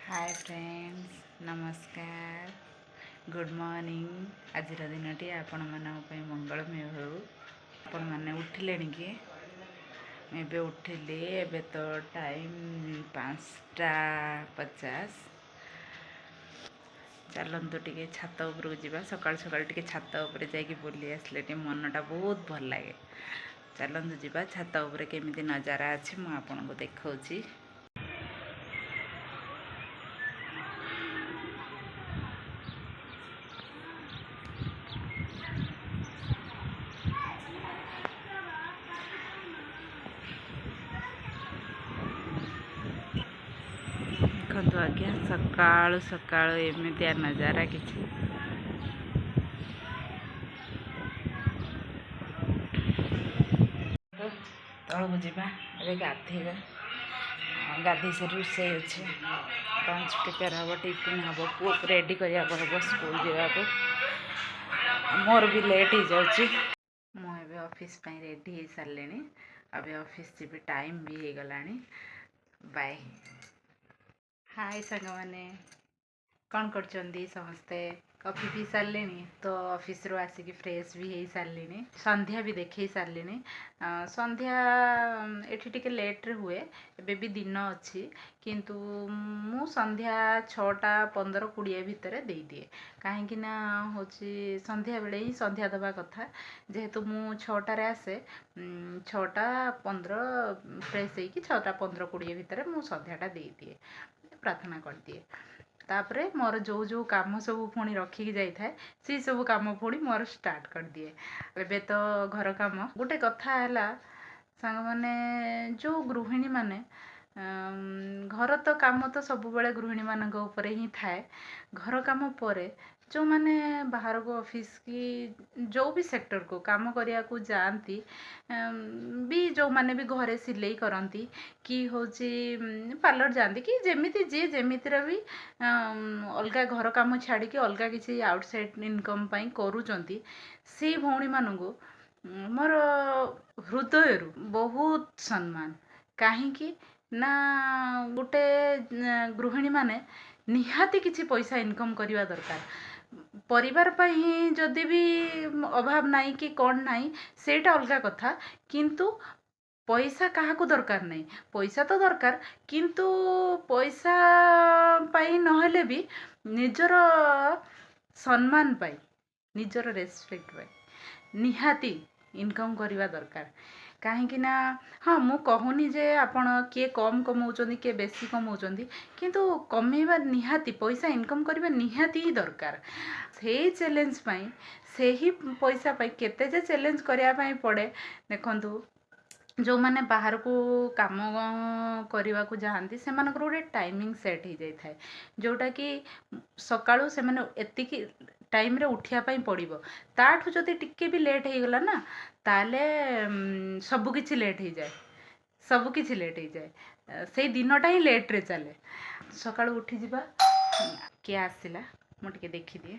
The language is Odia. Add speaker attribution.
Speaker 1: ହାଏ ଫ୍ରେଣ୍ଡସ୍, ନମସ୍କାର, ଗୁଡ଼୍ ମର୍ଣ୍ଣିଂ। ଆଜିର ଦିନଟି ଆପଣମାନଙ୍କ ପାଇଁ ମଙ୍ଗଳମୟ ହେଉ। ଆପଣମାନେ ଉଠିଲେଣି କି? ମୁଁ ଏବେ ଉଠିଲି। ଏବେ ତ ଟାଇମ୍ 5:50। ଚାଲନ୍ତୁ ଟିକେ ଛାତ ଉପରକୁ ଯିବା। ସକାଳୁ ସକାଳୁ ଟିକେ ଛାତ ଉପରେ ଯାଇକି ବୁଲି ଆସିଲେ ଟିକେ ମନଟା ବହୁତ ଭଲ ଲାଗେ। ଚାଲନ୍ତୁ ଯିବା, ଛାତ ଉପରେ କେମିତି ନଜାରା ଅଛି ମୁଁ ଆପଣଙ୍କୁ ଦେଖାଉଛି। ଦେଖନ୍ତୁ ଆଜ୍ଞା, ସକାଳୁ ସକାଳୁ ଏମିତିଆ ନଜାରା କିଛି। ତଳକୁ ଯିବା, ଏବେ ଗାଧେଇବା। ଗାଧେଇ ସାରି ରୋଷେଇ ଅଛି, ଲଞ୍ଚ ପ୍ରିପେୟାର ହେବ, ଟିଫିନ୍ ହେବ, ପୁଅକୁ ରେଡ଼ି କରିବାକୁ ହେବ ସ୍କୁଲ ଯିବାକୁ। ମୋର ବି ଲେଟ୍ ହେଇଯାଉଛି। ମୁଁ ଏବେ ଅଫିସ୍ ପାଇଁ ରେଡ଼ି ହେଇସାରିଲିଣି। ଏବେ ଅଫିସ୍ ଯିବି, ଟାଇମ୍ ବି ହେଇଗଲାଣି। ବାଏ। ହାଏ ସାଙ୍ଗମାନେ, କ'ଣ କରୁଛନ୍ତି ସମସ୍ତେ? କଫି ପିଇ ସାରିଲେଣି ତ? ଅଫିସରୁ ଆସିକି ଫ୍ରେଶ୍ ବି ହେଇସାରିଲିଣି, ସନ୍ଧ୍ୟା ବି ଦେଖେଇ ସାରିଲିଣି। ସନ୍ଧ୍ୟା ଏଠି ଟିକେ ଲେଟ୍ରେ ହୁଏ, ଏବେ ବି ଦିନ ଅଛି, କିନ୍ତୁ ମୁଁ ସନ୍ଧ୍ୟା 6ଟା 15 20 ଭିତରେ ଦେଇଦିଏ। କାହିଁକି ନା ହେଉଛି ସନ୍ଧ୍ୟାବେଳେ ହିଁ ସନ୍ଧ୍ୟା ଦେବା କଥା। ଯେହେତୁ ମୁଁ 6ଟାରେ ଆସେ, 6ଟା 15 ଫ୍ରେଶ୍ ହେଇକି 6ଟା 15 20 ଭିତରେ ମୁଁ ସନ୍ଧ୍ୟାଟା ଦେଇଦିଏ, ପ୍ରାର୍ଥନା କରିଦିଏ। ତାପରେ ମୋର ଯେଉଁ ଯେଉଁ କାମ ସବୁ ପୁଣି ରଖିକି ଯାଇଥାଏ, ସେଇ ସବୁ କାମ ପୁଣି ମୋର ଷ୍ଟାର୍ଟ କରିଦିଏ। ଏବେ ତ ଘର କାମ। ଗୋଟେ କଥା ହେଲା ସାଙ୍ଗମାନେ, ଯେଉଁ ଗୃହିଣୀମାନେ, ଘର ତ କାମ ତ ସବୁବେଳେ ଗୃହିଣୀମାନଙ୍କ ଉପରେ ହିଁ ଥାଏ। ଘର କାମ ପରେ ଯେଉଁମାନେ ବାହାରକୁ ଅଫିସ୍ କି ଯେଉଁ ବି ସେକ୍ଟରକୁ କାମ କରିବାକୁ ଯାଆନ୍ତି ବି, ଯେଉଁମାନେ ବି ଘରେ ସିଲେଇ କରନ୍ତି କି ହେଉଛି ପାର୍ଲର ଯାଆନ୍ତି କି ଯେମିତି ଯିଏ ଯେମିତିର ବି ଅଲଗା ଘର କାମ ଛାଡ଼ିକି ଅଲଗା କିଛି ଆଉଟସାଇଡ଼୍ ଇନକମ୍ ପାଇଁ କରୁଛନ୍ତି, ସେଇ ଭଉଣୀମାନଙ୍କୁ ମୋର ହୃଦୟରୁ ବହୁତ ସମ୍ମାନ। କାହିଁକି ନା ଗୋଟେ ଗୃହିଣୀମାନେ ନିହାତି କିଛି ପଇସା ଇନକମ୍ କରିବା ଦରକାର ପରିବାର ପାଇଁ। ଯଦି ବି ଅଭାବ ନାହିଁ କି କ'ଣ ନାହିଁ, ସେଇଟା ଅଲଗା କଥା, କିନ୍ତୁ ପଇସା କାହାକୁ ଦରକାର ନାହିଁ? ପଇସା ତ ଦରକାର, କିନ୍ତୁ ପଇସା ପାଇଁ ନହେଲେ ବି ନିଜର ସମ୍ମାନ ପାଇଁ, ନିଜର ରେସପେକ୍ଟ ପାଇଁ ନିହାତି ଇନକମ୍ କରିବା ଦରକାର। କାହିଁକି ନା ହଁ, ମୁଁ କହୁନି ଯେ ଆପଣ କିଏ କମ୍ କମଉଛନ୍ତି, କିଏ ବେଶୀ କମଉଛନ୍ତି, କିନ୍ତୁ କମେଇବା ନିହାତି, ପଇସା ଇନକମ୍ କରିବା ନିହାତି ହିଁ ଦରକାର। ସେଇ ଚ୍ୟାଲେଞ୍ଜ ପାଇଁ, ସେହି ପଇସା ପାଇଁ କେତେ ଯେ ଚ୍ୟାଲେଞ୍ଜ କରିବା ପାଇଁ ପଡ଼େ। ଦେଖନ୍ତୁ, ଯେଉଁମାନେ ବାହାରକୁ କାମ କରିବାକୁ ଯାଆନ୍ତି, ସେମାନଙ୍କର ଗୋଟେ ଟାଇମିଂ ସେଟ୍ ହେଇଯାଇଥାଏ, ଯେଉଁଟାକି ସକାଳୁ ସେମାନେ ଏତିକି ଟାଇମ୍ରେ ଉଠିବା ପାଇଁ ପଡ଼ିବ। ତାଠୁ ଯଦି ଟିକେ ବି ଲେଟ୍ ହେଇଗଲା ନା, ତାହେଲେ ସବୁ କିଛି ଲେଟ୍ ହେଇଯାଏ, ସବୁ କିଛି ଲେଟ୍ ହେଇଯାଏ। ସେଇ ଦିନଟା ହିଁ ଲେଟ୍ରେ ଚାଲେ। ସକାଳୁ ଉଠିଯିବା। କିଏ ଆସିଲା ମୁଁ ଟିକେ ଦେଖିଦିଏ।